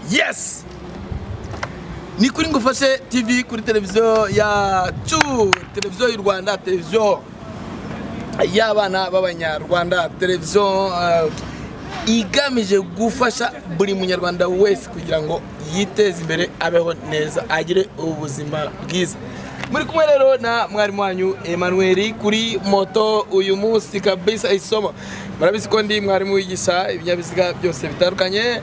Yes, ni kuri Ngufashe TV, kuri televiziyo yacu, televiziyo y'u Rwanda, televiziyo y'abana b'Abanyarwanda, televiziyo igamije gufasha buri munyarwanda wese kugira ngo yiteze imbere, abeho neza, agire ubuzima bwiza. Muri kumwe rero na mwarimu wanyu Emmanuel kuri moto uyu munsi kabisa. Isomo, murabizi ko ndi mwarimu wigisha ibinyabiziga byose bitandukanye,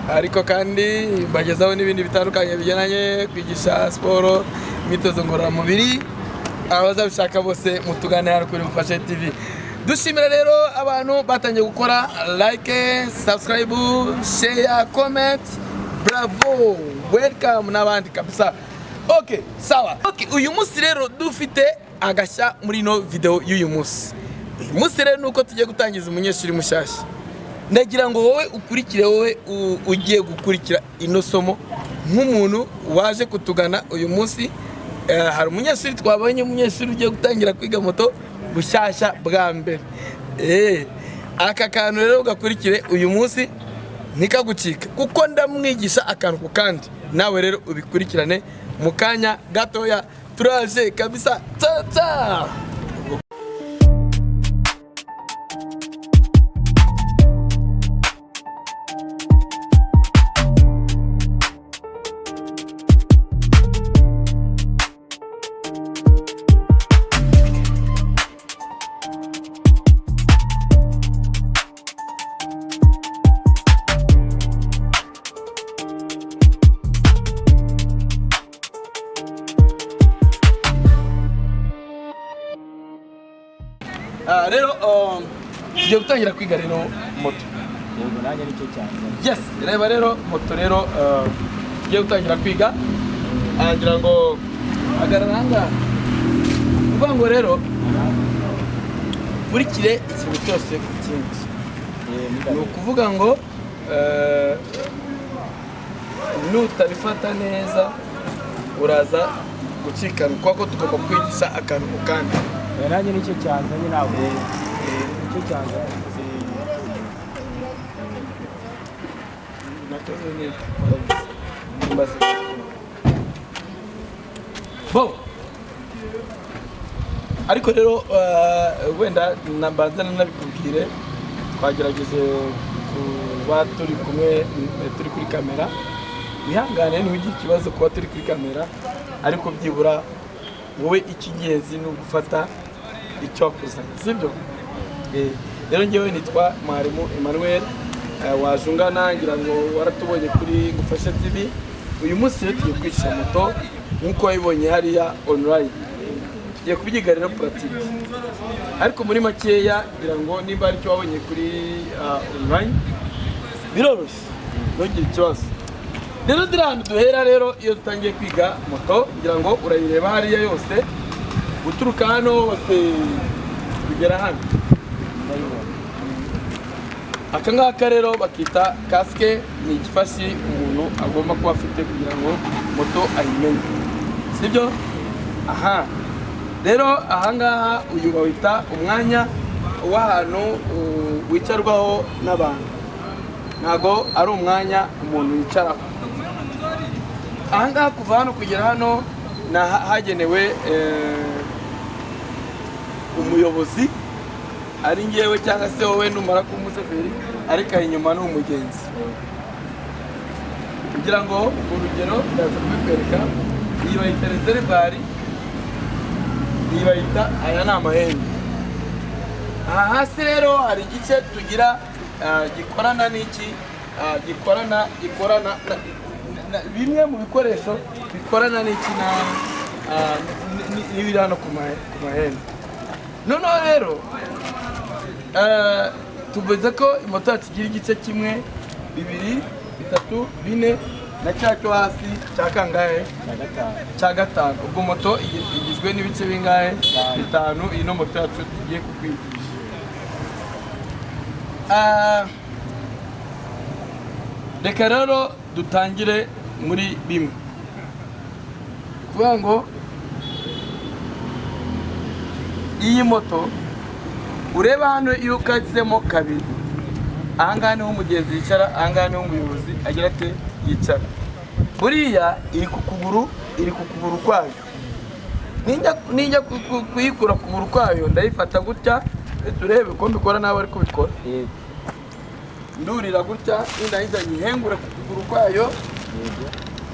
ariko kandi mbagezaho n'ibindi bitandukanye bigendanye kwigisha siporo, imyitozo ngororamubiri. Abazabishaka bose mutugane hano kuri Mufashe TV. Dushimira rero abantu batangiye gukora like, subscribe, share, comment. Bravo, welcome n'abandi kabisa. Okay, sawa. Okay, uyu munsi rero dufite agashya muri ino video y'uyu munsi. Uyu munsi rero nuko tugiye gutangiza umunyeshuri mushyashya. Ndagira ngo wowe ukurikire, wowe ugiye gukurikira ino somo nk'umuntu waje kutugana uyu munsi. Hari umunyeshuri twabonye, umunyeshuri ugiye gutangira kwiga moto bushyashya bwa mbere. Aka kantu rero ugakurikire uyu munsi, ntikagucike, kuko ndamwigisha akantu ku kandi. Nawe rero ubikurikirane mu kanya gatoya, turaje kabisa. Ca. Rero tugiye gutangira kwiga rero moto. Yego, nanjye nicyo cyanzanye. Yes, reba rero moto rero, tugiye gutangira kwiga. Ngira ngo hagarara ahangaha. Kuvuga ngo rero nkurikire ikintu cyose ku kindi, ni ukuvuga ngo nutabifata neza uraza gucikana, kuko tugomba kwigisha akantu ku kandi. Nanjye nicyo cyanzanye, ntabwo nicyo cyanzanye. Nakoze neza. Bo ariko rero wenda mbanza nanabikubwire, twagerageje kuba turi kumwe, turi kuri kamera. Wihangane, ntugire ikibazo kuba turi kuri kamera, ariko byibura wowe icy'ingenzi ni ugufata icyo wakuzanye, sibyo? Rero ngewe nitwa mwarimu Emmanuel, waje ungana, ngira ngo waratubonye kuri Ngufashe TV. Uyu munsi rero tugiye kwigisha moto nk'uko wabibonye hariya online. Tugiye kubyiga rero pratique, ariko muri makeya ngira ngo nimba hari icyo wabonye kuri online, biroroshye, ntugire ikibazo. Rero ziri ahantu duhera rero iyo dutangiye kwiga moto, ngira ngo urayireba hariya yose, guturuka hano hose kugera hano. Ndayibona. Aka ngaka rero bakita kasike, ni igifashi umuntu agomba kuba afite kugira ngo moto ayimenye, sibyo? Aha rero, ahangaha uyu bawita umwanya w'ahantu wicarwaho n'abantu, ntago ari umwanya umuntu yicaraho. Ahangaha kuva hano kugera hano ni hagenewe umuyobozi, ari ngewe cyangwa se wowe numara kuba umushoferi, ariko aha inyuma ni umugenzi. Kugira ngo urugero ndaza kubikwereka, iyi bayita réservoir, iyi bayita, aya ni amahembe. Aha hasi rero hari igice tugira gikorana n'iki, gikorana bimwe mu bikoresho bikorana n'iki na n'ibiri hano ku mahembe. Noneho rero tuvuze ko moto yacu igira igice kimwe, bibiri, bitatu, bine, na cya cyo hasi cya kangahe? Cya gatanu. Cya gatanu. Ubwo moto igizwe n'ibice bingahe? Bitanu. Iyi no moto yacu tugiye kukwigisha. Reka rero dutangire muri bimwe, kuvuga ngo iyi moto ureba hano, iyo ukasemo kabiri, ahangaha niho umugenzi yicara, ahangaha niho umuyobozi agira ate? Yicara. Buriya iri ku kuguru, iri ku kuguru kwayo. Ninjya kuyikura ku kuguru kwayo, ndayifata gutya, ndetse urebe ko mbikora nawe ari kubikora. Yego. Ndurira gutya, nindangiza nyihengure ku kuguru kwayo. Yego.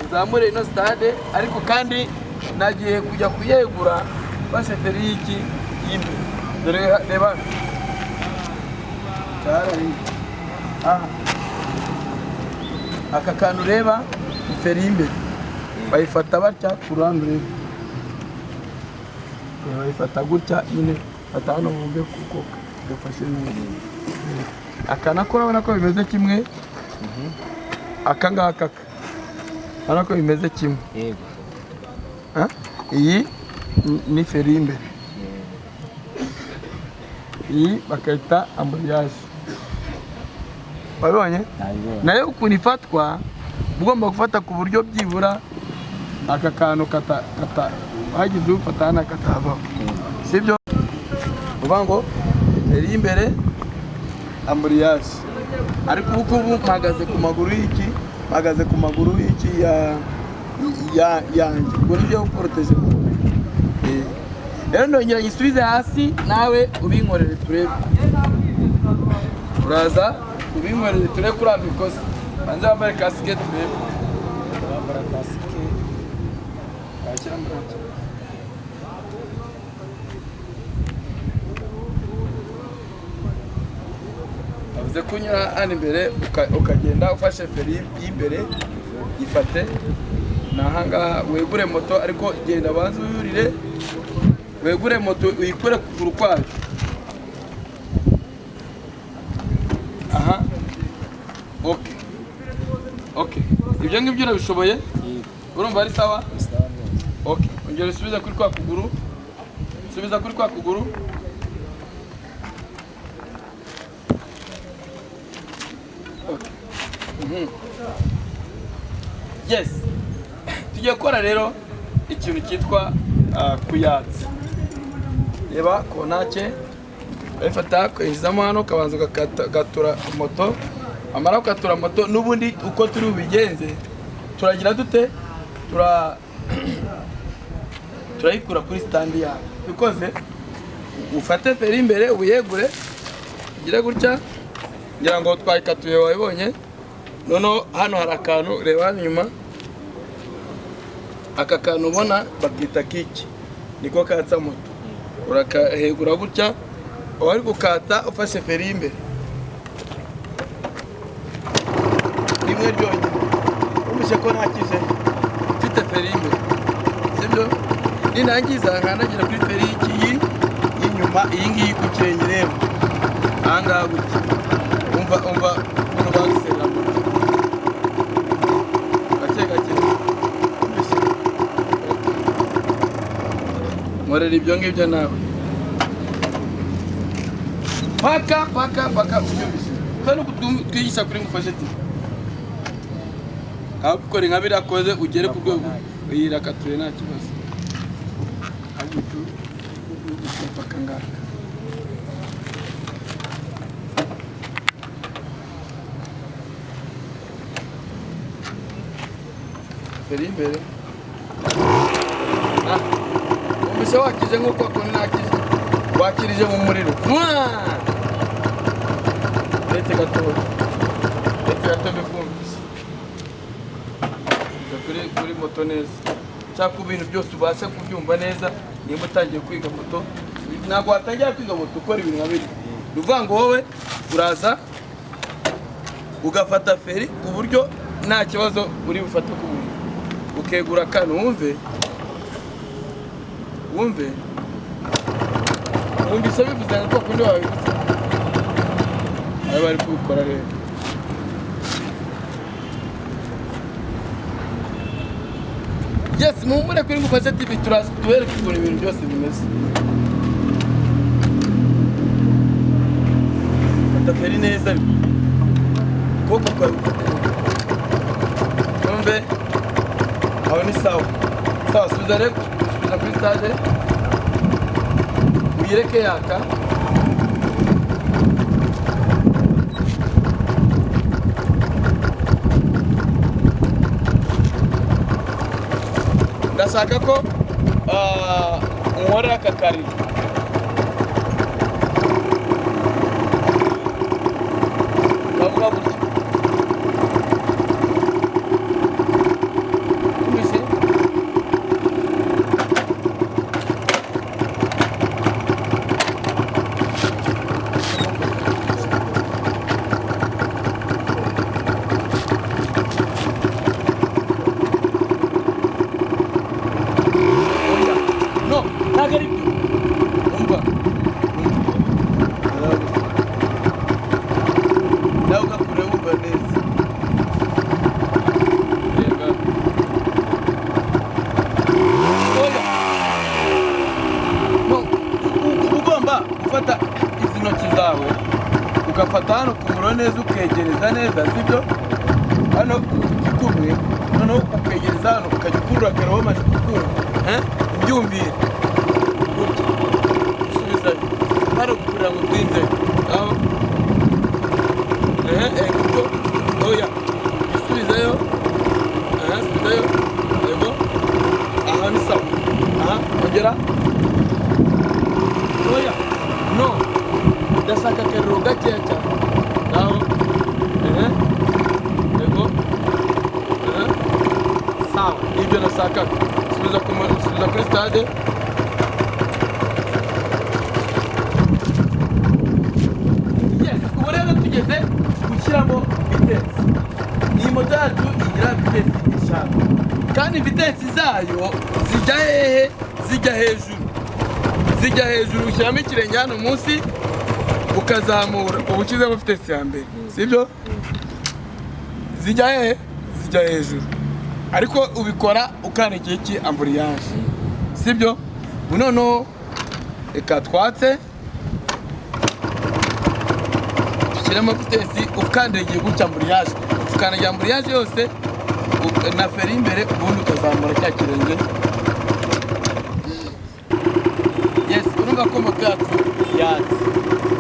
Nzamure ino stade, ariko kandi nagiye kujya kuyegura mfashe feri y'iki y'imbere. Dore reba hano. Cyarari. Aha. Aka kantu ureba ni feri y'imbere. Bayifata batya ku ruhande ureba. Bayifata gutya nyine, fata hano wumve kuko gafashe neza. Aka nako urabona ko bimeze kimwe. Aka ngaka aka. Urabona ko bimeze kimwe. Yego. Ha? Iyi ni feri y'imbere. Iyi bakayita embrayage. Wabibonye? Nabibonye. Nayo ukuntu ifatwa, ugomba gufata ku buryo byibura aka kantu kata kata hagize ufata hano katavaho. Sibyo? Uvuga ngo feri y'imbere, embrayage. Ariko ubu ngubu mpagaze ku maguru y'iki? Mpagaze ku maguru y'iki ya ya yanjye. Ubwo nibyo guporoteje. Rero ndongera nyisubize hasi, nawe ubinkorere turebe. Uraza ubinkorere turebe kuri abikoze. Banze wambare kasike turebe. Wambara kasike. Washyira muri make. Avuze ko unyura hano imbere ukagenda ufashe feri y'imbere, ifate ni ahangaha wegure moto, ariko genda banze uyurire, wegure moto uyikure ku kuguru kwayo. Aha, okay okay, ibyo ngibyo urabishoboye? Yego. Urumva ari sawa? Sawa neza. Okay, ongera usubize kuri kwa kuguru, subiza kuri kwa kuguru. Okay. Yes. Tugiye gukora rero ikintu cyitwa kuyatsa. Reba kontake, urayifata ukayinjizamo hano, ukabanza ugatura moto. Wamara gukatura moto, n'ubundi uko turi bubigenze, turagira dute? Turayikura kuri standi yawe. Bikoze, ufate feri imbere uyegure, ugire gutya, ngira ngo twayikatuye wabibonye. Noneho hano hari akantu, reba hano inyuma, aka kantu ubona bakita kiki, niko katsa moto. Urakahegura gutya, wari gukatsa ufashe feri y'imbere rimwe ryonyine, wumvise ko ntakije mfite feri y'imbere, sibyo? Nindangiza nkandagira kuri feri y'iyi y'inyuma, iyi ngiyi ku kirenge, reba aha ngaha gutya, umva ukuntu bagiserera moto gake gake. Wumvise? Nkorera ibyo ngibyo nawe paka paka paka ubyumvise. Kandi uko twigisha kuri Ngufashe TV, aho gukora nka biriya koze ugere ku rwego uyirakatuye nta kibazo. Ahubwo paka ngaka. Feri imbere. Wumvise wakije nk'uko akunda nakije. Wakirije mu muriro. Ndetse gatoya. Ndetse gato bikumvise. Kuri moto neza. Cyangwa ibintu byose ubasha kubyumva neza, nimba utangiye kwiga moto, ntabwo watangira kwiga moto ukora ibintu nka biriya. Ni ukuvuga ngo wowe uraza ugafata feri ku buryo nta kibazo uri bufate ku muriro. Ukegura akantu wumve. Wumve. Wumvise bivuze ngo kundi wabivuze. Ayo bari kubikora rero. Yes, muhumure kuri Ngufashe TV, turaza tubereke ukuntu ibintu byose bimeze. Fata feri neza ariko. Ukuboko kwawe gufate neza. Wumve. Aho ni sawa. Sawa, subiza rero, subiza kuri stade. Uyireke yaka. Ndashaka ko unkorera aka kariro. Kavuga gutya. Wumvise? Oya. No, ntabwo ari byo. Umva. Nawe ugakure wumva neza. Yego. Oya. No, ugomba gufata izi ntoki zawe ugafata hano ku muriro neza, ukegereza neza, sibyo? Hano igikumwe, noneho ukegereza hano, ukajya ukurura akarabo wamaze gukura, eh? Ubyumvire gutya, usubizayo hano kugira ngo utinzeyo aho, ehe, kuko oya, usubizayo, aha, subizayo, yego, aha ni sawa, aha, ongera, oya, no, ndashaka akariro gakeya cyane, aho, ehe, yego, ehe, sawa, nibyo nashakaga. Subiza ku subiza kuri stade. Yes, ubu rero tugeze gushyiramo vitesse. Iyi moto yacu igira vitesse 5, kandi vitesse zayo zijya hehe? Zijya hejuru, zijya hejuru. Ushyiramo ikirenge hano munsi ukazamura, uba ushyizemo vitesse ya mbere, sibyo? Zijya hehe? Zijya hejuru, ariko ubikora ukandagiye iki? Embrayage, sibyo? Ubu noneho reka twatse, dushyiremo vitesse ukandagiye gutya embrayage, ukandagira embrayage yose na feri imbere, ubundi ukazamura cya kirenge. Yes, urumva ko moto yacu yatse.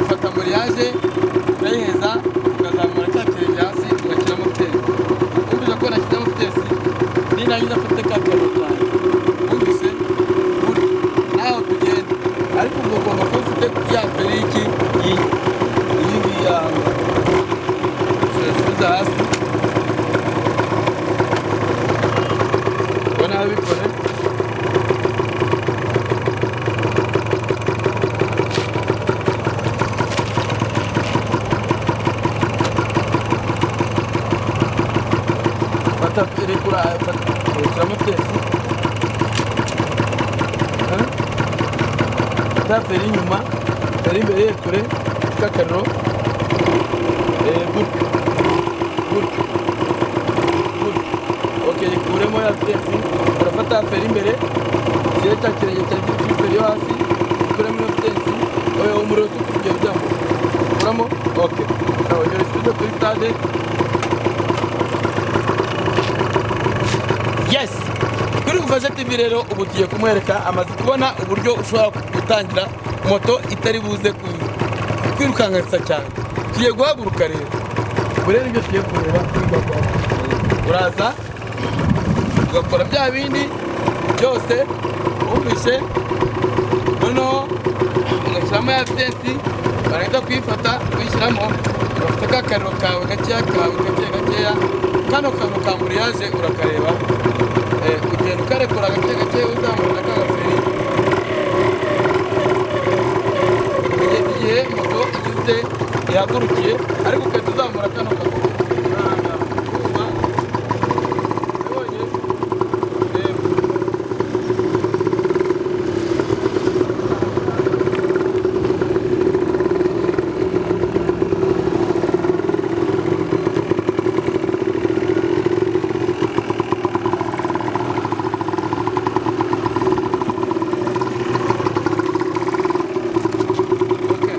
Ufata embrayage urayiheza, ukazamura cya kirenge hasi, ugashyiramo vitesse. Wumvise ko nashyizemo vitesse, nindangiza mfate ka karo kanjye, wumvise gutya naho tugenda, ariko ubwo ugomba kuba ufite ya feri y'iki, iyi iyi ngiyi yawe, urasubiza hasi, ubona bikore. Fata, rekura, fata, shyiramo vitesse. Fata feri inyuma, feri imbere yekure, k'akariro, gutya gutya gutya, okay, yikuremo ya vitesse. Urafata feri imbere, ushyire cya kirenge cyari kiri kuri feri yo hasi, ukuremo iyo vitesse. Oya, umuriro si kugenda uzamuka, ukuramo, okay, sawa, ongera usubize kuri stade. Yes, kuri Gufasha TV rero ubu tugiye kumwereka, amaze kubona uburyo ushobora gutangira moto itari buze kwirukankansa cyane. Tugiye guhaguruka rero. Ubu rero ibyo tugiye kureba, uraza ugakora bya bindi byose wumvise, noneho ugashyiramo ya vitesse, warangiza kuyifata kuyishyiramo, ugafata ka kariro kawe gakeya, kawe gake gakeya, kano kantu ka embrayage urakareba, ugenda ukarekura gake gake, uzamura ka gaferi kugeza igihe moto igeze ihagurukiye, ariko ugahita uzamura kano kaguru. Ubonye? Reba. Okay.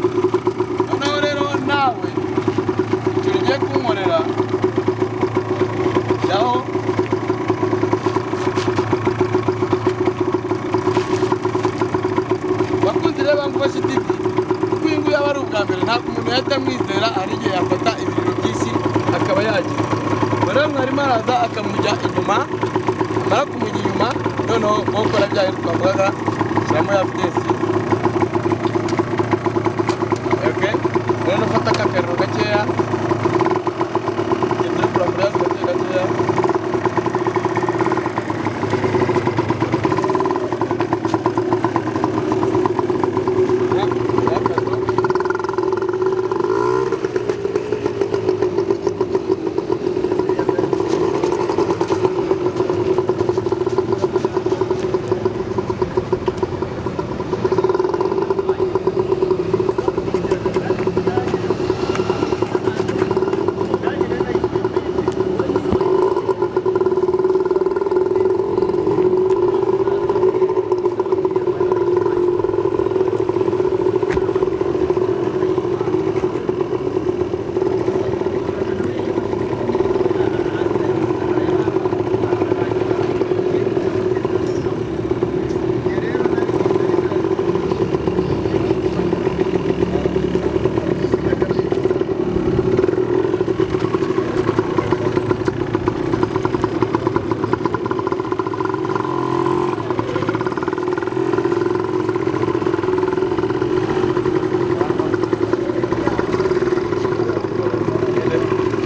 Noneho rero nawe ikintu ugiye kunkorera, shyiraho bakunzi rero bamufashe TV, kuko uyu nguyu aba ari ubwa mbere, ntabwo umuntu yahita amwizera, hari igihe yafata ibiriro byinshi akaba yagira. Ubwo rero mwarimu araza akamujya inyuma, amara kumujya inyuma Noneho wowe ukora bya bintu twavugaga, shyiramo ya vitesi. Okay, noneho ufata aka kariro gakeya, ugenda uri kura muri gake gakeya. Ya kariro.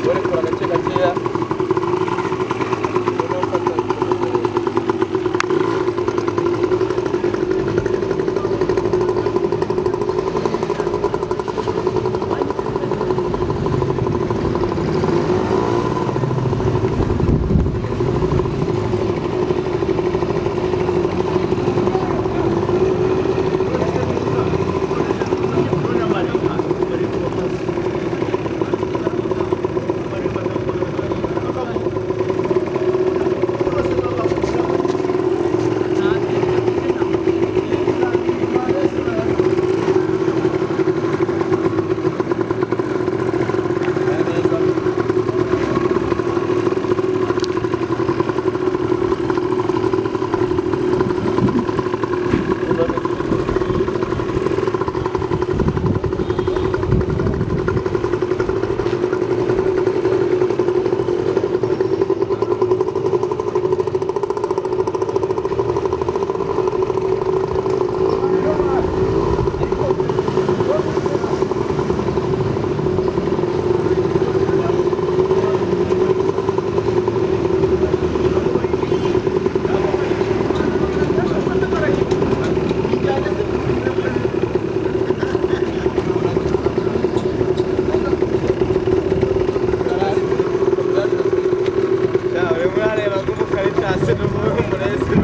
Urekura gake gakeya, noneho ufata. Urimo urareba nk'umukaritasi n'umurezi.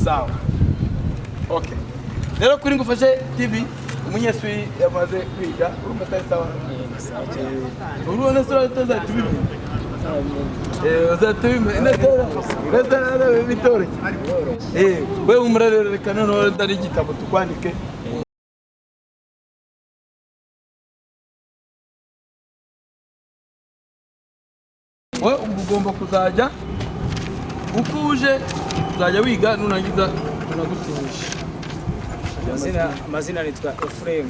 Sawa, okay. Rero kuri Ngufashe TV, umunyeshuri yamaze kwiga, urumva atari sawa? Urabona se utazahita ubimenya? Uzahita ubimenya neza bitoroshye. We humura rero, reka noneho ndari igitabo tukwandike. Wowe ubwo ugomba kuzajya uko uje uzajya wiga, nurangiza tunagusinyisha. Amazina nitwa Ephraim.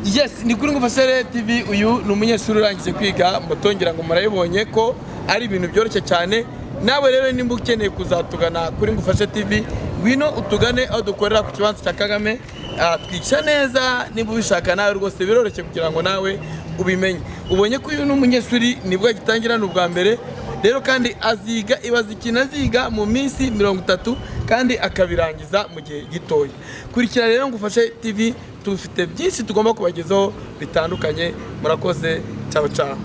Yes, ni kuri Ngufashe TV. Uyu ni umunyeshuri urangije kwiga moto, ngira ngo murabibonye ko ari ibintu byoroshye cyane. Nawe rero nimba ukeneye kuzatugana kuri Ngufashe TV, ngwino utugane aho dukorera ku kibanza cya Kagame. Twica neza. Niba ubishaka nawe rwose biroroshye kugira ngo nawe ubimenye. Ubonye ko uyu ni umunyeshuri, nibwo agitangira, ni ubwa mbere rero, kandi aziga, ibaza ikintu aziga mu minsi 30 kandi akabirangiza mu gihe gitoya. Kurikira rero Ngufashe TV, tufite byinshi tugomba kubagezaho bitandukanye. Murakoze, ciao ciao.